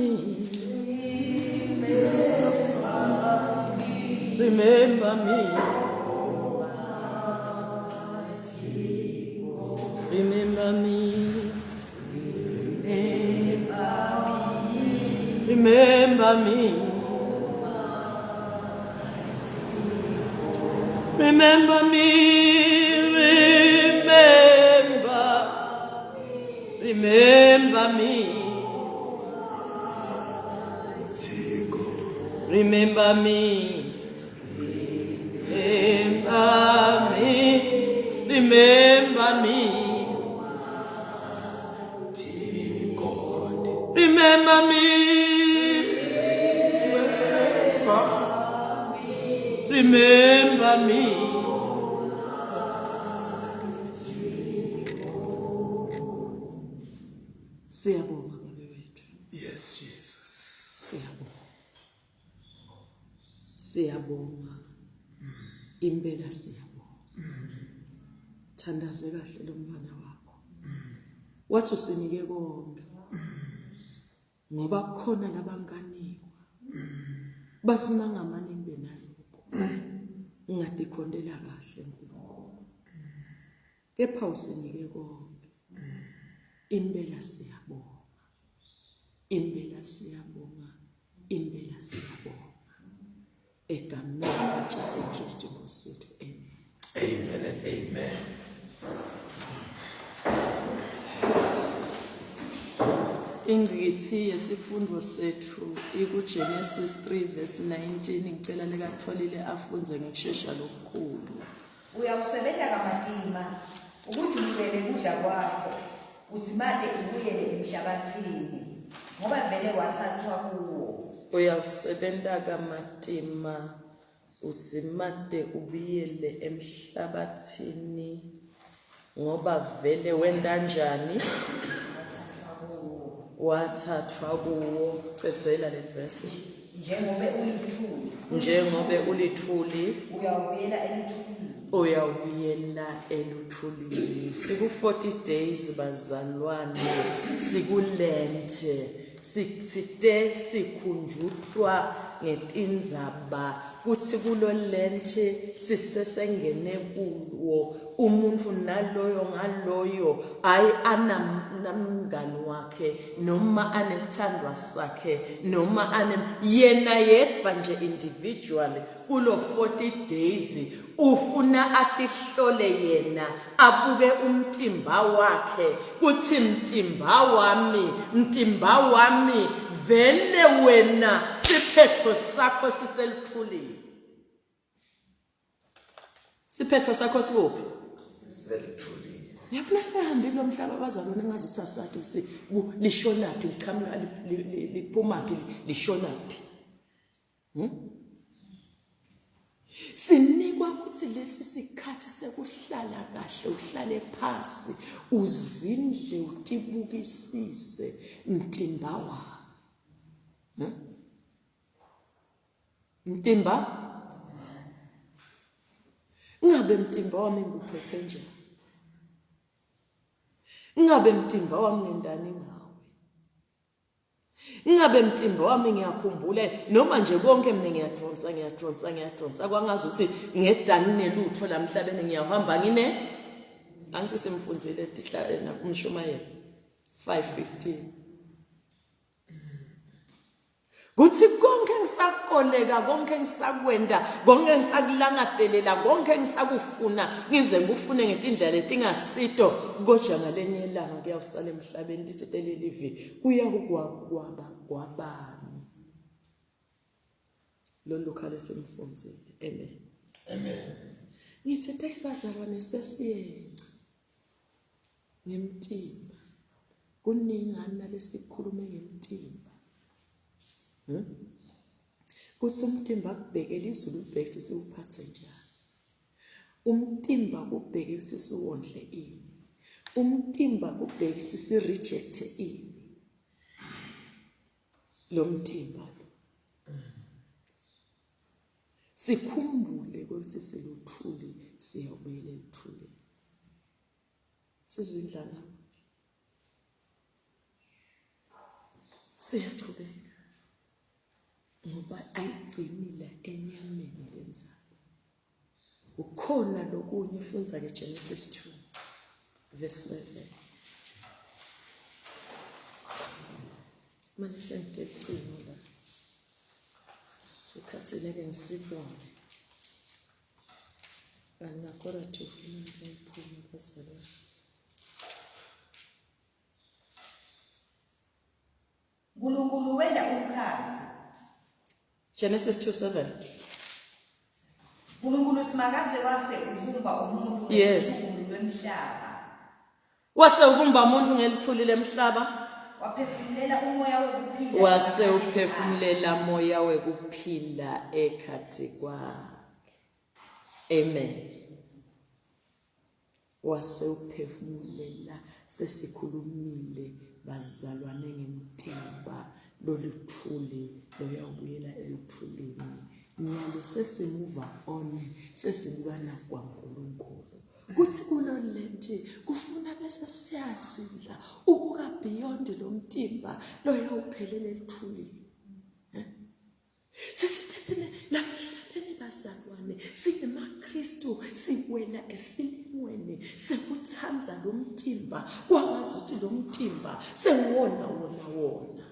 me. Remember me. Remember me. Remember me. Remember me. Remember. Remember me. Remember me. Remember me. Remember me. Remember me. Remember me. Siyabonga babe wethu. Yes, Jesus. Siyabonga. Siyabonga. Impela siyabonga. Thandaze kahle lo mntwana wakho. Wathi usinike konke. Ngoba kukhona labanganikwa. Bathi uma ngamane ngibe nalokho. Ngingadikhontela kahle uNkulunkulu. Kepha usinike konke. Impela siyabonga. Impela siyabonga. Impela siyabonga. Egameni likaJesu Kristu Nkosi yethu. Amen. Amen and amen. Ingqikithi yesifundo sethu ikuGenesis 3 verse 19 ngicela likatholile afunze ngekushesha lokukhulu. Uyawusebenza kamatima ukujulukele kudla kwakho udzimate ubuyele emhlabathini ngoba vele wathathwa kuwo. Uyawusebenza kamatima udzimate ubuyele emhlabathini ngoba vele wenta njani wathathwa kuwo cedzela le verse Njengobe ulithuli njengobe ulithuli uyawubuyela eluthulini. Uyawubuyela eluthulini. Siku 40 days bazalwane, sikulent. Sithite sikhunjutwa ngetindzaba kutsi kulo lent sisesengene kuwo umuntu naloyo ngaloyo ayi anamngani wakhe noma anesithandwa sakhe noma ane yena yedwa nje individually kulo 40 days ufuna atihlole yena abuke umtimba wakhe kuthi mtimba wami mtimba wami vele wena siphetho sakho siseluthulini siphetho sakho sikuphi Selithulile. Yabona sehambile lo mhlaba abazalwane ngazi ukuthi asathi ukuthi lishonaphi lichamuka liphumaphi lishonaphi. Hmm? Sinikwa ukuthi lesi sikhathi sekuhlala kahle uhlale phasi uzindle utibukisise mtimba wami. Hmm? Mtimba Ngabe mtimba wami ngikuphethe njani? Ngabe mtimba wami ngendani ngawe? Ngabe mtimba wami ngiyakhumbula noma nje konke mina ngiyadonsa ngiyadonsa ngiyadonsa kwangazi ukuthi ngeda nginelutho la mhlabeni ngiyahamba ngine angisesemfunzile tihla umshumayelo 515 Kuthi konke engisakoleka konke engisakwenda konke engisakulangatelela konke engisakufuna ngize ngikufune ngetindlela letingasito kodwa ngalenye ilanga kuyawusala emhlabeni lithi telelivi kuyakukwaba kwabani lolu khale simfunzile amen amen ngithi te bazalwane sesiyenca ngemtimba kuningani nalesikhulume ngemtimba hmm? kuthi umtimba kubhekela izulu ubheke ukuthi siwuphathe njani umtimba kubheke ukuthi siwondle ini umtimba kubheke ukuthi si-rejecte ini lo mtimba lo sikhumbule ukuthi siluthuli siyawubuyela eluthulini sizindla ngabo Siyachubeka ngoba ayigcinile enyameni lenzaba. Kukhona lokunye fundza ke Genesis 2 verse 7. Manje sengitecingo la. Sikhathile ke ngisibone. Kanti ngakora to ufuna ukuphuma bazalwane. Nkulunkulu wenta umkhatsi. Genesis 2:7. Nkulunkulu Simakadze wase ubumba umuntu Yes. ngelithuli lwemhlaba. Wase ubumba umuntu ngelithuli lemhlaba. Waphefumulela umoya wekuphila. Wase uphefumulela moya wekuphila ekhatsi kwakhe. Amen. Wase uphefumulela sesikhulumile bazalwane ngemtimba loluthuli loyawubuyela eluthulini. Nyalo sesimuva on sesibukana kwaNkulunkulu. Kuthi kulo lenti kufuna bese siyazindla ubuka beyond lo mtimba loyawuphelela eluthulini. Sithi thina lamhlabeni bazalwane singemaKristu siwela esilimweni sekuthanda lo mtimba kwangazi ukuthi lo mtimba sewona wona wona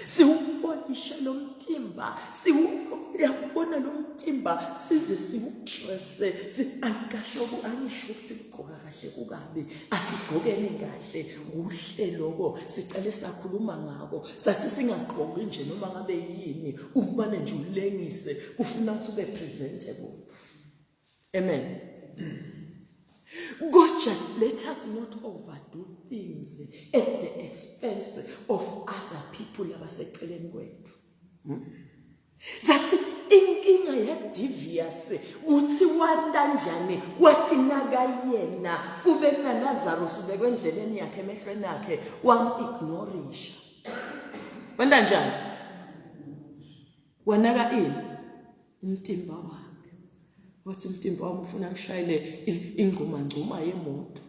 siwubonisha lo mtimba siwuyabona lo mtimba size siwudresse angisho angisho ukuthi kugqoka kahle kukabi asigqokeni kahle kuhle lokho sicale sakhuluma ngako sathi singagqoki nje noma ngabe yini umane nje ulengise kufuna ukuthi ube presentable amen Kodwa let us not overdo things at the expense of other people abaseceleni kwethu. Hmm? Sathi inkinga yedevious kuthi wantanjani watinaka yena kube kunaLazarus ubekwe endleleni yakhe emehlweni akhe wam-ignorisha. Wenta njani? Wanaka ini? Umtimba wakhe. Wathi umtimba wami ufuna ngishayele ingcumangcuma yemoto.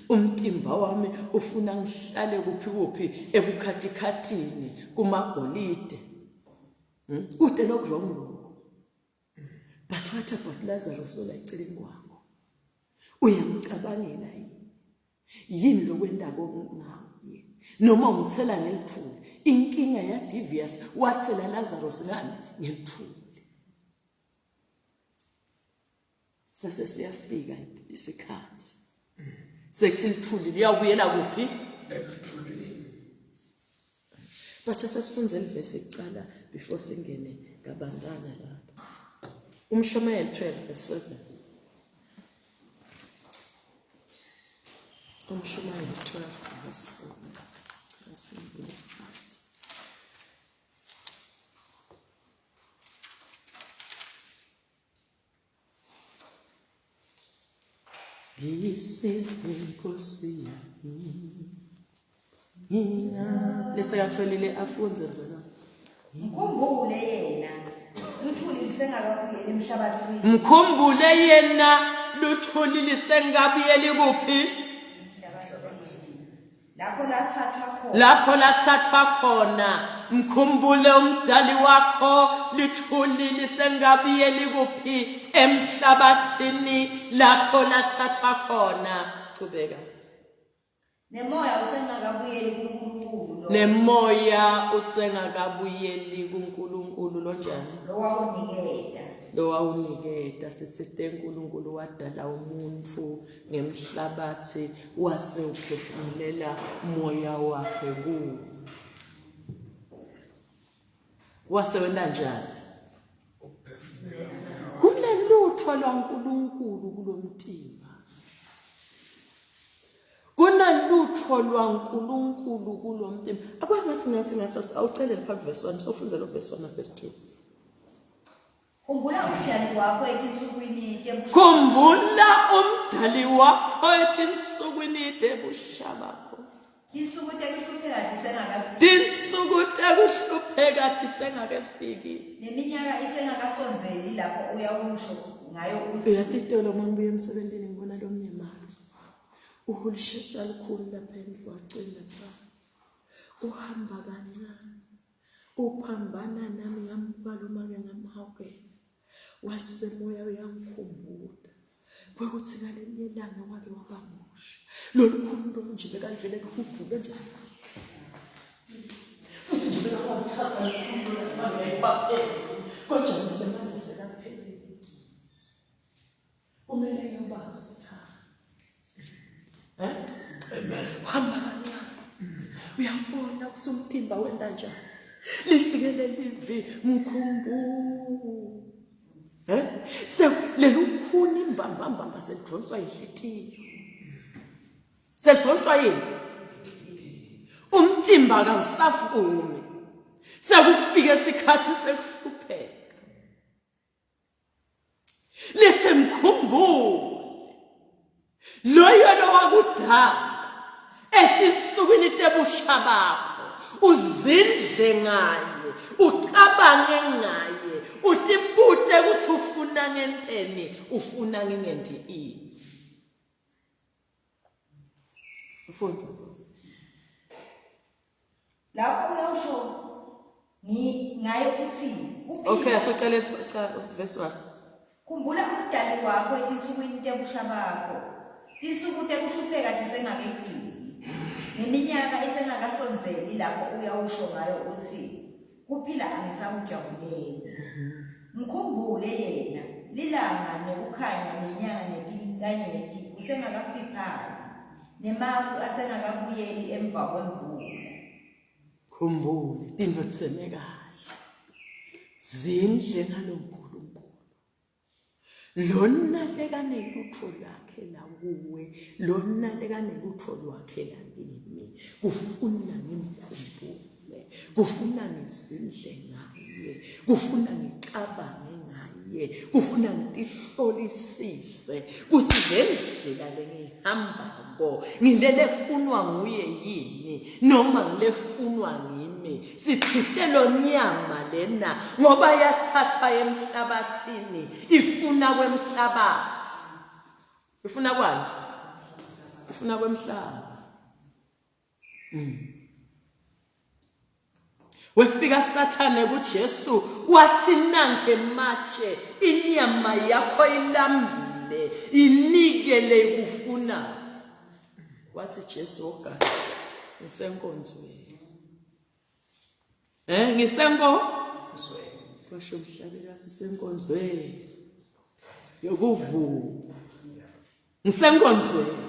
Umtimba wami ufuna ngihlale kuphi kuphi ebukhathikhathini kumagolide. Kude lokhu wrong lokho. But what about Lazarus lola eceleni kwakho? Uyamcabangela yini? Yini lokwendako ngaye? Noma umthela ngelithuli. Inkinga ya Devious wathela Lazarus ngani? Ngelithuli. Sase siyafika isikhathi. Sekuthi lithuli liyawubuyela kuphi? Eluthulini. But sesifunze livesi kuqala before singene kabantwana lapha. Umshumayeli 12 verse 7. Umshumayeli 12 verse 7. Asingene fast. Ngisize Nkosi yami. Nginga lesekatholile afunze mzalwane. Mkhumbule yena luthuli lisengakabuyeli emhlabathini. Mkhumbule yena luthuli lisengakabuyeli kuphi? Lapho lathathwa khona. Lapho lathathwa khona. Mkhumbule umdali wakho lithuli lisengabiyeli kuphi emhlabathini lapho lathathwa khona. Qhubeka. Nemoya usengakabuyeli kuNkulunkulu lo. Nemoya usengakabuyeli kuNkulunkulu lonjani? Lowawuniketa. Lowawuniketa sisite uNkulunkulu wadala umuntu ngemhlabathi wase uphefumulela moya wakhe kuwo. Wase wena njani? Kunelutho lwaNkulunkulu kulomtimba. Kunalutho lwaNkulunkulu kulomtimba. Akwangathi ngasi ngase awucele lapha verse 1 sofunza lo verse 1 na verse 2. Khumbula umdali wakho etinsukwini tebusha. Khumbula umdali wakho etinsukwini tebusha bakho. Tinsuku tekuhlupheka tisengakafiki. Tinsuku tekuhlupheka tisengakefiki. Neminyaka isengakasondzeli lapho uyawusho ngayo uthi. Uyatitolo uma ngibuya emsebentini ngibona lo mnyamana. Uhulishisa lukhulu lapha emgwacweni lapha. Uhamba kancane. Uphambana nami ngambuka lo make ngamhawukela. Wasemoya uyangikhumbuta kwekuthi ngalinye ilanga wake waba musha. Lolu khulu lolu nje bekalivele lihudule nje. Futhi nje bekawuthatha lolu khulu Kodwa nje manje sekaphelile. Kumele ngiyobazi ekhaya. Eh? Amen. Hamba kancane. Uyabona kusumthimba wenda njani? Lithi ke lelivi mkhumbulo. Eh? Se lelukhuni imbambambamba selidonswa inhlitiyo. Selidonswa yini? Umtimba kawusafumi. Sekufike isikhathi sekuhlupheka. Lithi mkhumbule loyo lowakudala etinsukwini tebusha bakho uzindle ngaye ucabange ngaye utibute ukuthi ufuna ngenteni ufuna ngingenti ini Mfundisi. Lapho uyawusho ngaye uthi kuphila. Okay, asicele cha verse 1. Khumbula umdali wakho etinsukwini tebusha bakho. Tinsuku tekuhlupheka tisengakefiki. Neminyaka isengakasondzeli lapho uyawusho ngayo uthi kuphila angisakujabuleli. Mkhumbule yena lilanga nekukhanya nenyanga netinkanyeti kusengakafiphali. Nemafu asengakabuyeli emva kwemvula. Khumbule tintfo tiseme kahle. Zindle ngaloNkulunkulu. Lona lekanelutfo lwakhe lakuwe, lona lekanelutfo lwakhe lakimi. Kufuna ngimkhumbule, kufuna ngizindle ngaye, kufuna ngicabange ngaye, kufuna ngitihlolisise kutsi le ndlela lengihambako ngilelefunwa nguye yini noma ngilefunwa ngimi sithite lo nyama lena ngoba yathathwa emhlabathini ifuna kwemhlabathi ifuna kwani ifuna kwemhlaba mm. Wefika Sathane kuJesu wathi nange matshe inyama yakho ilambile inikele ikufuna. Wathi Jesu oga ngisenkonzweni. Eh ngisenkonzweni. Kwasho umhlabeli wasisenkonzweni yokuvuka. Ngisenkonzweni.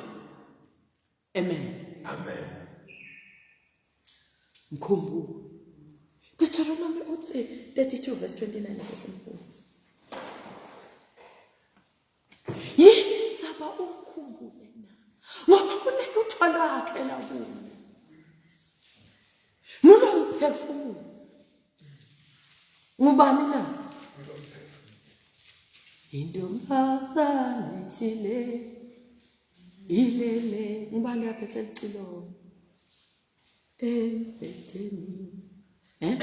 Amen. Amen. Mkhumbule. Deuteronomy uthi 32 verse 29 esesemfundi. Yini indzaba umkhumbule na? Ngoba kunelutho lwakhe la kuwe. Ngulo mphefumulo. Ngubani na? Intombazane ethile ilele ngubani aphethe licilongo embhedeni eh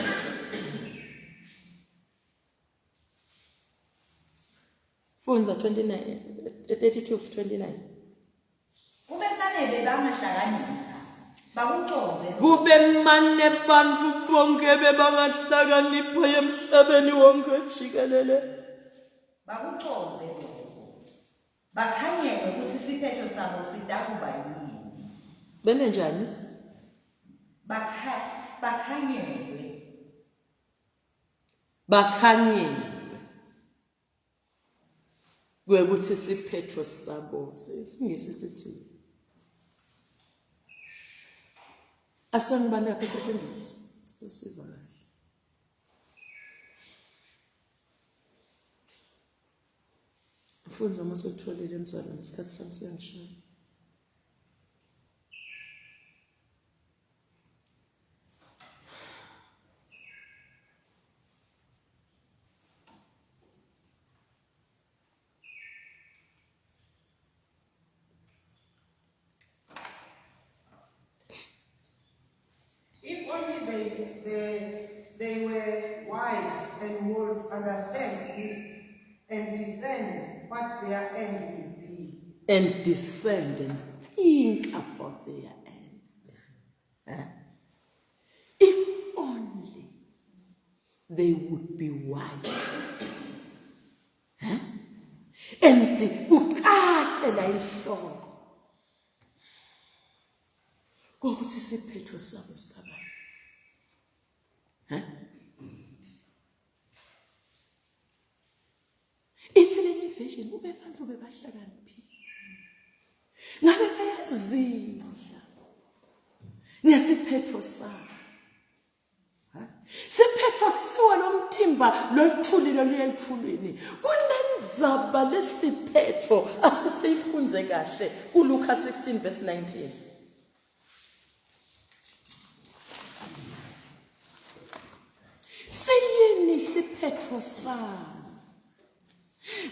Fundza 29 32 29 Kube mane bebangahlakanipha bakucondze Kube mane bantfu bonke bebangahlakanipha emhlabeni wonke jikelele bakucondze lokho Bakhanyelwe kutsi siphetho sabo sitakuba yini. Bente njani? Bakha, bakhanyelwe. Bakhanyelwe. Kwekuthi siphetho sabo singisi sithi Asangibani aphethe singisi sitosiva kahle. Mfundzi uma sewutholile mzalwane isikhathi sami siyangishaya. If only they, they, they were wise and would understand this and discern what their end will be. And discern and think about their end. Eh? they would be wise. Huh? And kucace la inhloko kokuthi isiphetho sabo sitaba. Huh? Ithi lenye version ube bantu bebahlakaniphile. Ngabe bayazidla ngesiphetho sabo. Siphetho kusiwa lomthimba loluthulile luye elithulwini. Kunendzaba lesiphetho asisiyifunze kahle kuLuka 16 verse 19. Siyini isiphetho sami?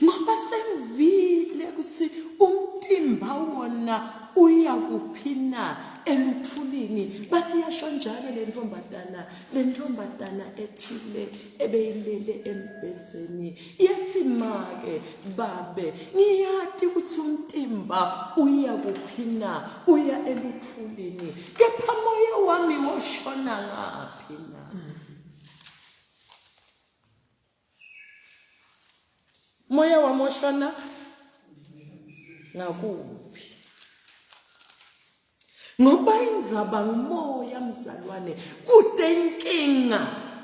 Ngoba sengivile ukuthi umtimba wona uya kuphi na eluthulini. Bathi yasho njalo le ntombazana, le ntombazana ethile ebeyilele embhedzeni yathi make babe ngiyati ukuthi umtimba uya kuphi na uya eluthulini kepha moya wami woshona ngaphi na moya wami woshona ngakuphi Ngoba indzaba ngumoya mzalwane kude inkinga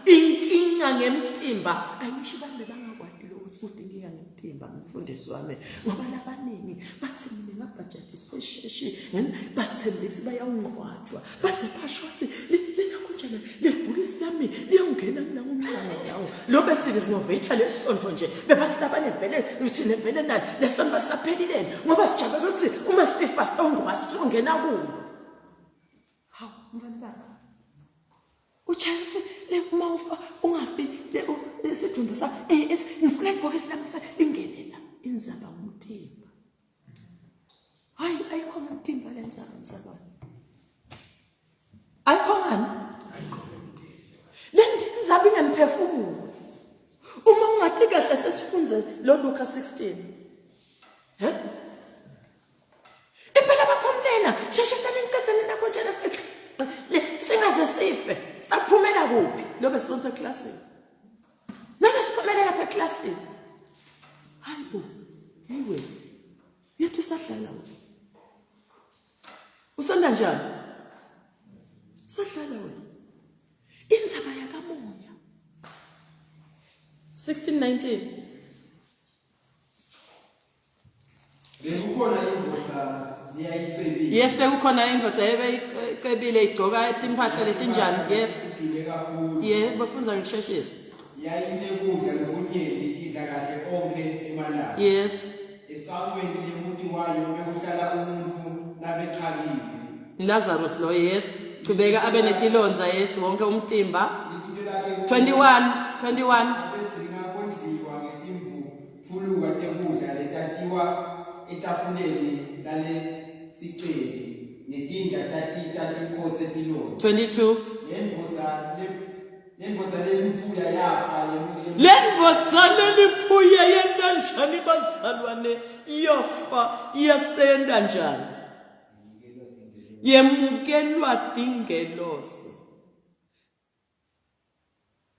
inkinga ngemtimba I wish bambe bangakwati lokuthi kude inkinga ngemtimba mfundisi wami ngoba labaningi bathi mina ngabhajatiswa esheshi bathembe ukuthi bayawungqwatshwa baze basho wathi linakhonjana lebhokisi lami liyawungena mina ngomnyango lawo lo besirenovate lesonto nje bebasilabane vele thina vele nani lesonto lisaphelileni ngoba sijabe ukuthi uma sifa sitongqwa sizongena kulo hawu mfana baba utshaya ukuthi le uma ufa ungafi isidumbu sa eh, ngifuna ibhokisi lami lingene la inzaba ngumtimba hayi ayikho ngemtimba le nzaba mzalwane ayikho ngani le nzaba inemphefumulo uma ungathi kahle sesifunze lo Luka 16 he impela bakhomlena sheshisani nicedzeni nakho njena singaze sife siphumela kuphi lobe sonke eklasini Nake siphumele lapha eklasini. Hayi bo. Hey wena. Uyathi usadlala wena. Usanda njani? Usadlala wena. Indzaba yakamoya. 1619. Bekukhona indvodza leyayicebile. Yes, bekukhona indvodza ebeyicebile igcoka timphahla letinjani. Yes. Iphile kakhulu. Yeah, bafundza ngekusheshisa. Yayinekudla lokunyenti idla kahle onkhe emalanga. Yes. Esangweni lemuti wayo bekuhlala umuntfu labechakile. Lazarus lo yes. Chubeka abe netilondza yes wonke umtimba. Libito lakhe 21 21 abedzinga kondliwa ngetimvu Tfuluka tekudla letatiwa etafuleni lalesicebi netinja tatita tikhotse tilondza. 22 Lendvodza le lendvodza leliphuya yafa yemu- Le ndvodza leliphuya yenta njani bazalwane yofa yasenda njani yemukelwa tingelosi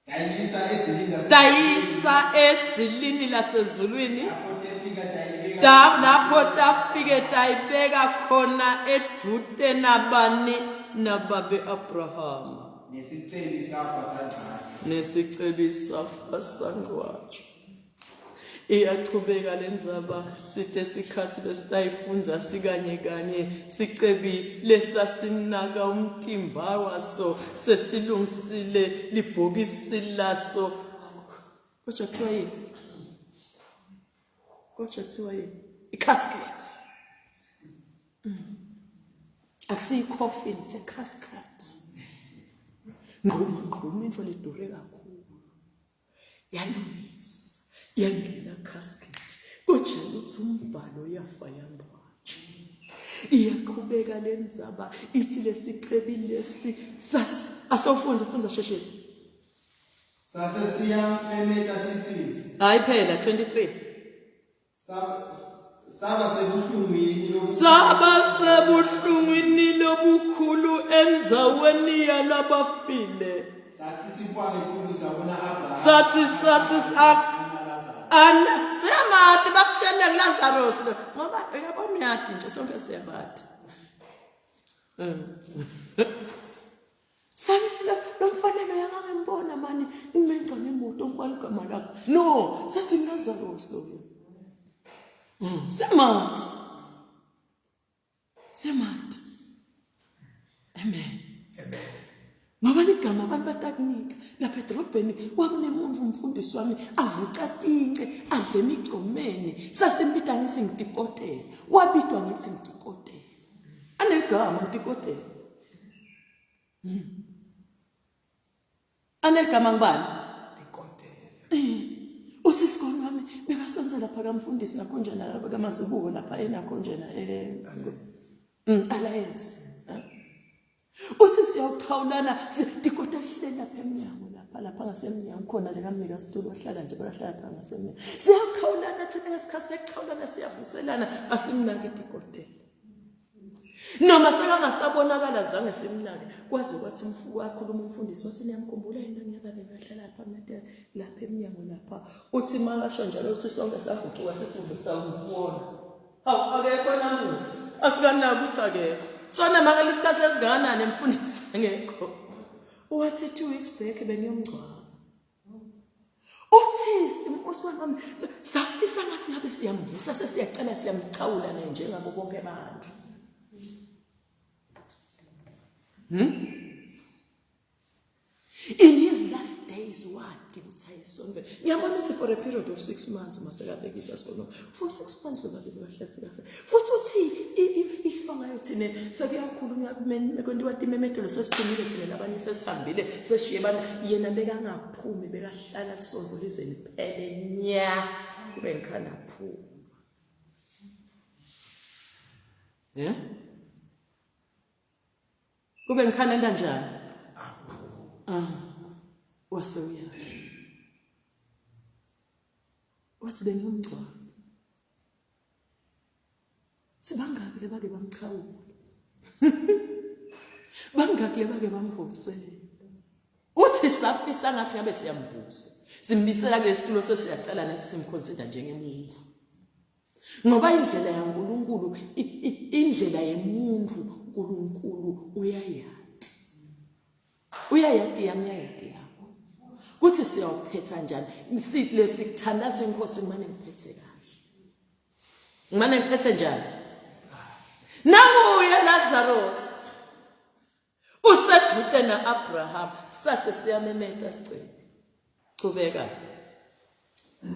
Tayisa edzilini lase- tayisa edzilini lasezulwini Lapho tefika tayibeka ta lapho tafike tayibeka khona edvute nabani nababe Abrahama nesicebi safa sangcwatjwa. nesicebi safa sangcwatshwa Iyachubeka lendzaba site sikhatsi besitayifundza sikanye kanye sicebi lesasinaka umtimba waso sesilungisile libhokisi laso kodwa kuthiwa yini kodwa kuthiwa yini i-casket mm. akusiyi coffin it's a casket ngquma ngquma into ledure kakhulu yalungisa yangena casket kodwa uthi umbhalo yafa yangcwatshwa iyaqhubeka le ndzaba ithi lesicebi lesi sasi asawufunza funza sheshisa Sase siyamemeta sithi hayi phela 23 Saba saba sebuhlungwini lobu- saba sebuhlungwini lobukhulu endzaweni yalabafile. Sathi sibuka ngetulu sabona Abraham. Sathi sathi sak ana siyamati basishele kuLazarus lo ngoba uyabona uyati nje sonke siyabati. Sabe sila lo mfana lo yangangimbona mani imenqa ngemoto ngikwaligama lakho. No, sathi Lazarus lo. Siyamati. Siyamati. Amen. Amen. Ngoba ligama abantu batakunika lapha edolobheni kwakunemuntu umfundisi wami avuca tince adle emigcomeni sasimbita ngithi ngitikotela wabitwa ngithi ngitikotela anegama ngitikotela Aneligama ngubani? Ikotela. Eh, uthi isikole wami bekasonsa lapha kamfundisi nakhonjena kamazibuko lapha enakhonjena eh Alliance. Eh. Uthi siyawuchawulana tikota lihleli lapha emnyango lapha lapha ngasemnyango khona le kamnika situlo ohlala nje bekahlala lapha ngasemnyango. Siyawuchawulana thina ngesikhathi sekuchawulana siyavuselana asimnaki tikotela. noma sekangasabonakala zange simnake kwaze kwathi umfu wakhuluma umfundisi wathi niyamkhumbula yena ngiyababe ngahlala lapha mnate lapha emnyango lapha uthi makasho njalo uthi sonke saguquka sifundisa umfuna hawu akekho namuhla asikanaki ukuthi akekho sona makela isikhathi esingakanani emfundisi engekho wathi 2 weeks back beniyomngcwaba Uthi usibani wami safisa ngathi ngabe siyamvusa sesiyaqala siyamchawula naye njengabo bonke abantu. In his last days wathi ukuthi ayisonve. Ngiyabona ukuthi for a period of 6 months uma sekabekisa sona. For 6 months bebabili bahlezi kahle. Futhi uthi imfihlo ngayo thina sekuyakhulunywa kwentiwa timemetelo sesiphumile thina labanye sesihambile seshiye bana yena bekangaphumi bekahlala lisonto lize liphele nya kube ngikhana phuma. Yeah? Kube ngikhana enta njani? Ah. Wase uya. Wathi bengiyomgcwaba. Sibangaki lebake bamchawula. Bangaki lebake bamvusela. Uthi safisa ngathi ngabe siyamvusa. Simbisela kulesitulo sesiyacela nathi simconsider njengemuntu. Ngoba indlela yaNkuluNkulu indlela yemuntu uNkulunkulu uyayati. Uyayati yami uyayati yakho. Kuthi siyawuphetha njani? Lesikuthandaza inkosi kumane ngiphethe kahle. Ngimane ngiphethe njani? Nanguye Lazarus. Usedude na-Abraham sase siyamemeta sicela. Chubeka.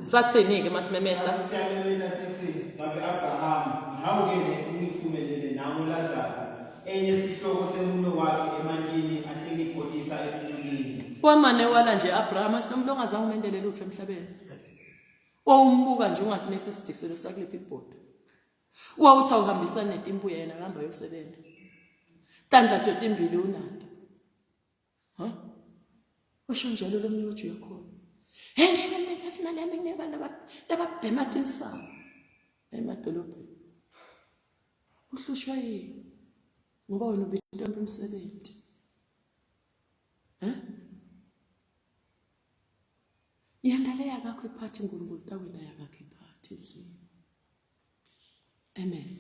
Sathini-ke masimemeta? Sase siyamemeta sithi, Babe Abraham, ngihawukele ungithumelele nangu Lazaro, enye sihloko semunwe wakhe emantini atengipholisa ebuncwini. Kwamane wala nje Abraham athi nomuntu ongazange umendele lutho emhlabeni. Wawumbuka nje ungathi nesi sidiselo sakuliphi ibhoda. Wawuthi awuhambisani netimbuya yena akahamba ayosebenza. Tandla totimbili unato. Ha? Usho njalo lo mnye uthi uyakhona. Hey ngeke mina ngithathe imali yami nginike abantu lababhema tinsangu emadolobheni. Uhlushwa yini? Ngoba wena ubintombi umsebenzi. Eh? Yenta le yakakho iphathi uNkulunkulu takwena yakakho iphathi inzima. Amen.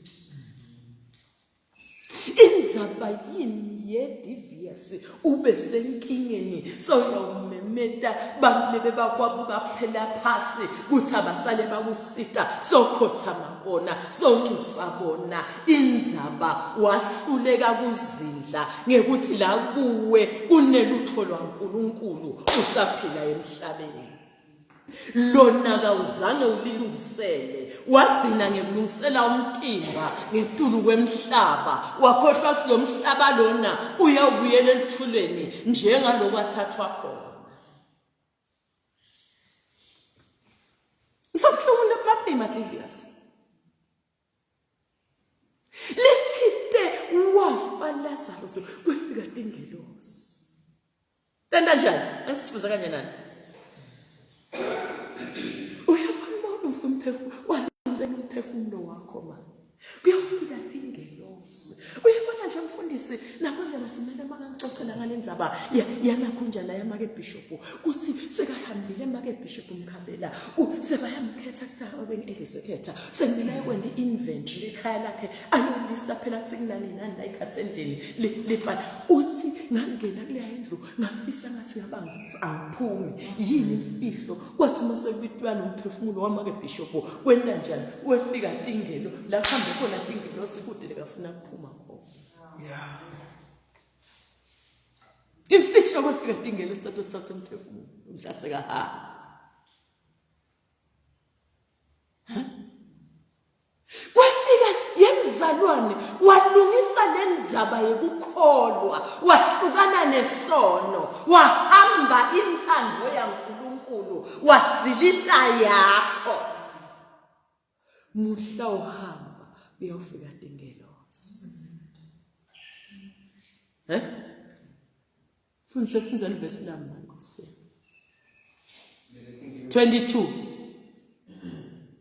Indzaba yini ye-devious ube senkingeni sewuyawumemeta bantu lebe bakwabuka phela phasi kuthi abasale bakusita sokhothama bona sonxusa bona indzaba wahluleka kuzindla ngekuthi la kuwe kunelutho lwaNkulunkulu usaphila emhlabeni lona kawuzange ulilungisele wagcina ngekulungisela umtimba ngetulu kwemhlaba wakhohlwa ukuthi lo mhlaba lona uyawubuyela elithuleni njengaloku athathwa khona Sobuhlungu lobabhema devious. Lithinte wafa Lazarus kwefika tingelosi. Tenda njani? Angisikusifuza kanye nani? Uyabona uma ulungisa umphefumulo, walungisela umphefumulo wakho manje. Kuyofika tingelosi. Uyabona nje nje mfundisi nakunjana simele makangicocela ngale ndzaba yanakhunjana yamake bishop kuthi sekahambile make bishop mkhabela sebayamkhetha kusaba bengi-executor sekumele ayokwenda i-inventory ekhaya lakhe ayolista phela kuthi kunani nani la ikhathi endlini lifana uthi ngangena kuleya indlu ngafisa ngathi ngaba angiphumi yini imfihlo kwathi uma sekubitwa nomphefumulo wamake bishop kwenta njani wefika tingelo la kuhambe khona tingelo sikude lekafuna kuphuma khona Yeah. imfihlo kwefika tingelo sithatha sithatha umphefumulo mhla sekahamba Kwefika yemzalwane walungisa lendzaba yekukholwa, wahlukana nesono, wahamba intsandvo yaNkulunkulu, wadzilita yakho. Muhla uhamba uyawufika tingelosi. Eh? Fundze fundza livesi lami Nkosi. 22.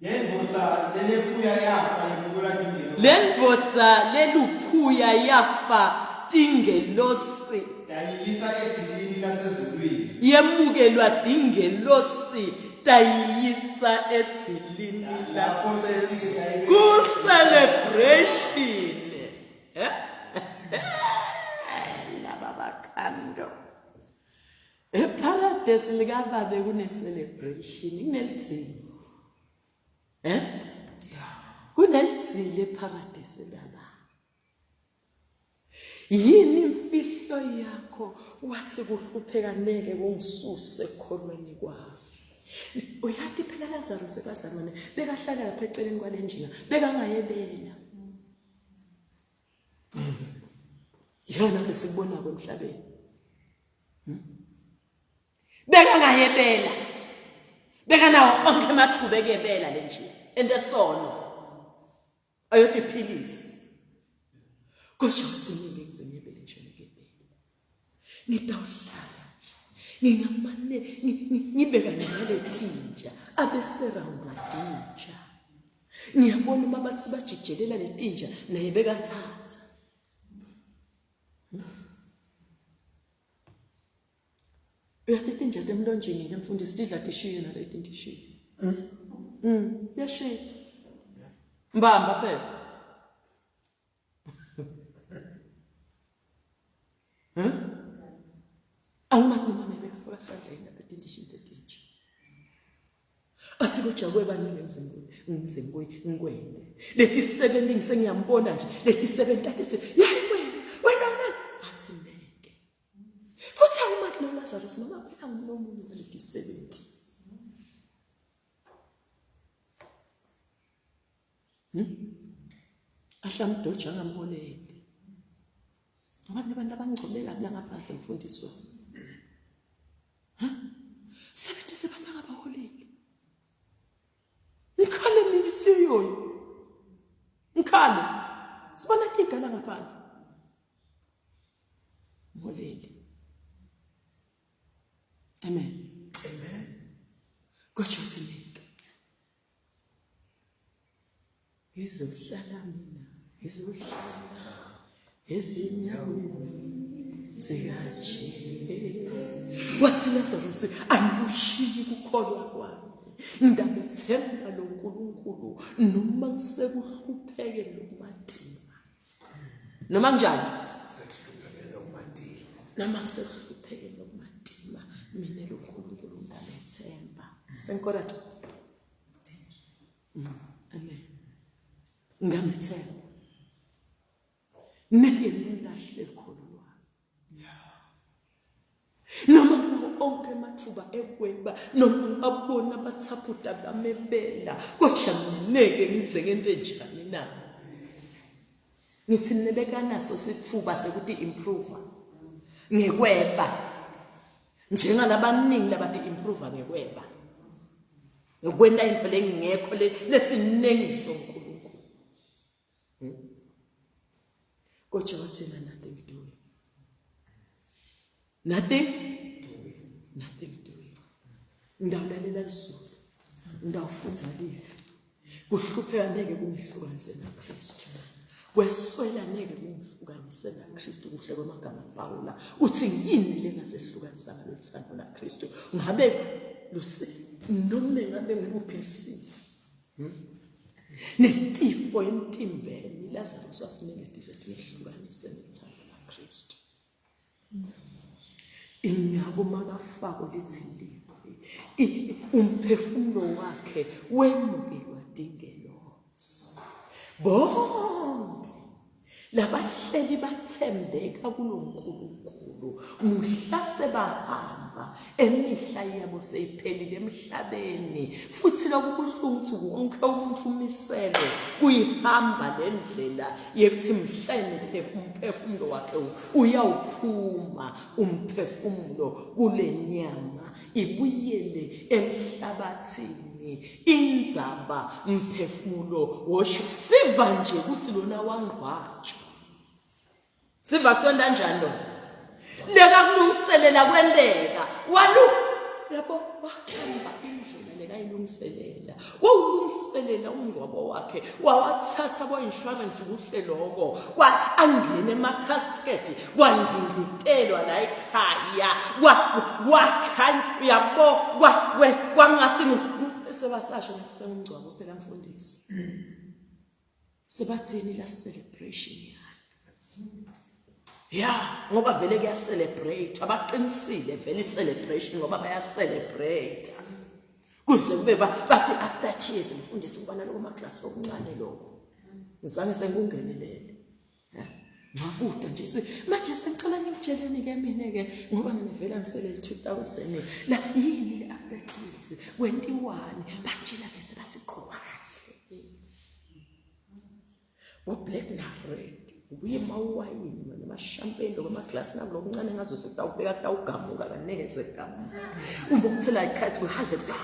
Lendvodza lelephuya yafa yemukelwa tingelosi. Lendvodza leluphuya yafa tingelosi. Tayiyisa edzilini lasezulwini. Yemukelwa tingelosi tayiyisa edzilini lasezulwini. Ku celebration. Eh? Laba bakhando. Eparadise likababe kune celebration, kunelidzili. Eh? Kunelidzili eparadise laba. Yini imfihlo yakho wathi kuhlupheka neke kungisuse ekukholweni kwami. Uyathi phela Lazarus ebazalwane bekahlala lapha eceleni kwalenjinga bekangayebela. Njena besikubonako emhlabeni. Hmm? Bekangayebela. Bekanawo onke amathuba ekuyebela le nje. Ento esono. Ayotiphilisa. Kodwa wathi mina ngize ngiyebele nje ngiyebela. Ngitawuhlala nje. Ngingamane ngibe kanye naletinja abeseroundwa tinja. Ngiyabona uma bathi bajijelela letinja naye bekathatha. Uyathi tinja temlonjeni ke mfundisi tidla tishiye naleti tishiye. Mm. Yashiya. Mbamba phela. Huh? Angimathi noma ngeke sandla yini lapha etindishini tetinja. Athi kodwa kwebaningi emzimbeni ngize ngikwende. Leti 70 ngisengiyambona nje leti 70 athi yayi wena wena wena athi neke. Futhi angimathi lo Lazarus noma phela ngunomunye waleti 70. Hmm? Ahlamdoja angamholeli. Abantu abantu abangcobe kabi la ngaphandle mfundisi wami. Ha? Sebenzise abantu angabaholeli. Ngikhale mina isiyoyo. Ngikhale. Sibona tiga la ngaphandle. Mholeli. Amen. Amen. Kodwa uthi nento. Ngizohlala mina, ngizohlala ezinyaweni zikaJesu. Wathi Lazarus, angikushiyi kukholwa kwami. Ngidamethemba lo Nkulunkulu noma ngisekuhlupheke lokumatima. Noma kunjani? Sekuhlupheke lokumatima. Noma ngisekuhlupheke lokumatima, mina lo Nkulunkulu ngidamethemba. Senkorathu. Mm, amen. Ngamethemba. Ngeke ngilahle ukholo lwami. Noma kunawo onke amathuba ekweba noma ngibabona abathaphuta bamebela kodwa mineke ngize ngento enjani na? Ngithi mina bekanaso sithuba sekuthi improve ngekweba njengalabaningi labathi improve ngekweba. Ngokwenta into lengekho lesinengiso uNkulunkulu. Hmm? Kodwa wathina nothing doing. Nothing nothing doing. Ngidawulalela lisulu. Ngidawufunza live. Kuhlupheka ngeke kungihlukanise naKristu. Kweswela ngeke kungihlukanise naKristu kuhle kwamagama Pawula. Uthi yini lengasehlukanisa ngaloluthando laKristu? Ngabe lusi noma ngabe ngikuphi lisizi. Hmm? Netifo emtimbeni Lazarus wasinikeza singehlukanise nethando laKristu. Ingako makafako lithi livi umphefumulo wakhe wemukelwa dingelosi. Bonke labahleli bathembeka kuloNkulunkulu mhla sebahamba emihla yabo seyiphelile emhlabeni futhi lokubuhlungu ukuthi wonke umuntu umiselwe kuyihamba le ndlela yekuthi mhla umphefumulo wakhe uyawuphuma umphefumulo kule nyama ibuyele emhlabathini indzaba mphefumulo wosho siva nje ukuthi lona wangqwatshwa siva kuthiwa kanjani lo leka kulungiselela kwenteka walu yabo wahamba indlela lekayilungiselela wawulungiselela umngcwabo wakhe wawathatha bo-insurance kuhle loko angene ema-casket kwangcingcitelwa la ekhaya kwakhanya uyabo kwangathi sebasasho ngathi sengumngcwabo phela mfundisi sebathini la celebration ya ngoba vele kuya celebrate abaqinisile vele i celebration ngoba baya celebrate kuze kube bathi after tears mfundisi kuba naloko maklasi okuncane lokho ngizange sengikungenelele ngabuda nje manje sengicela ningitsheleni ke mina ke ngoba mina vele ngiselele 2000 la yini le after tears 21 bangitshela bethi bathi qhoba kahle bo-black na-red ubuye emawayini wena emashampeni lokho emaglasi nakulo okuncane ngazo sekutawubeka kutawugamuka kaneke segamuka uma ukuthela ikhathi kuhaze kuthi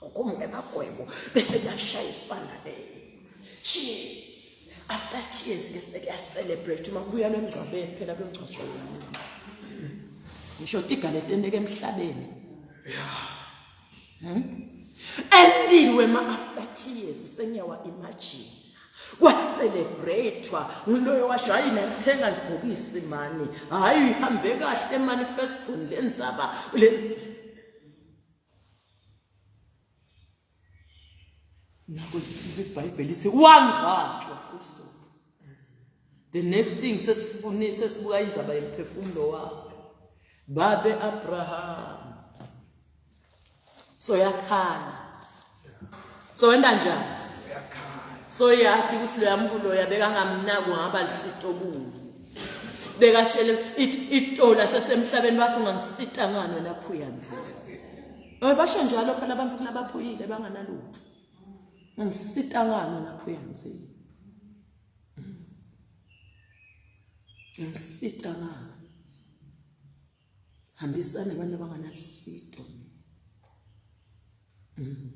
kukhumuke emagwebo bese kuyashayiswana ke cheers after cheers ke sekuyacelebrate uma kubuya lwemngcwabeni phela kuyongcwatshwa yona ngisho tiga letenteke emhlabeni Hmm? Endiwe ma after tears sengiyawa imagine. Kwacelebratewa ngiloyo washo hayi nalithenga libhokisi mani. Hayi ihambe kahle mani first born lenzaba le Nako iBhayibheli lithi wangcwatshwa full stop. The next thing sesifuni sesibuka indzaba yemphefumulo wakhe. Babe Abraham. So yakhala. So wenda njani? So yati ukuthi loya mvulo yabeka ngamnako ngaba lisito kuye. Bekatshele itola sesemhlabeni bathi ungangisita ngani wena phuya nzima. Basho njalo phela abantu kulabaphuyile banganalutho. Ngisita ngani wena phuya nzima. Ngisita ngani? Hambisana abantu abanganalisito. Mm.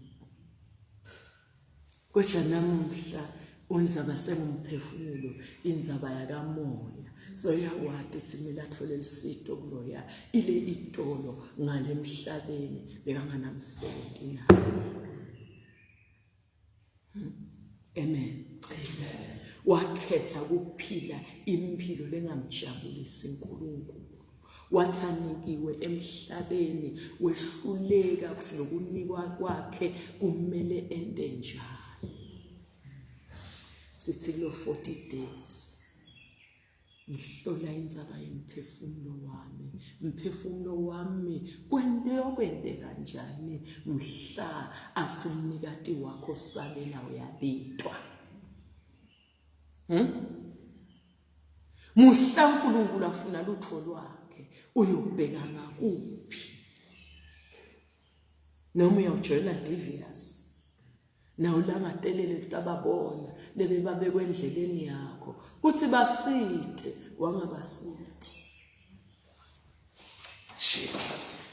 Kodwa namuhla unzaba sengumphefumulo indzaba yakamoya so yakwati ukuthi kumele athole lisito kuloya ile itolo ngale emhlabeni bekanganamsebenzi nayo Amen. Amen. Wakhetha ukuphila impilo lengamjabulisi uNkulunkulu. Wathi anikiwe emhlabeni wehluleka ukuthi lokunikwa kwakhe kumele ente njani. Sithi kulo 40 days ngihlola indzaba yemphefumulo wami mphefumulo wami kwentoyokwente kanjani mhla athi umnikati wakho sabela uyabitwa hmm? muhla uNkulunkulu afuna lutho lwakhe uyobheka ngakuphi noma uyawujoyina devious nawulangatelele ukuthi ababona lebebabekwe endleleni yakho kuthi basite wangabasiti Jesus.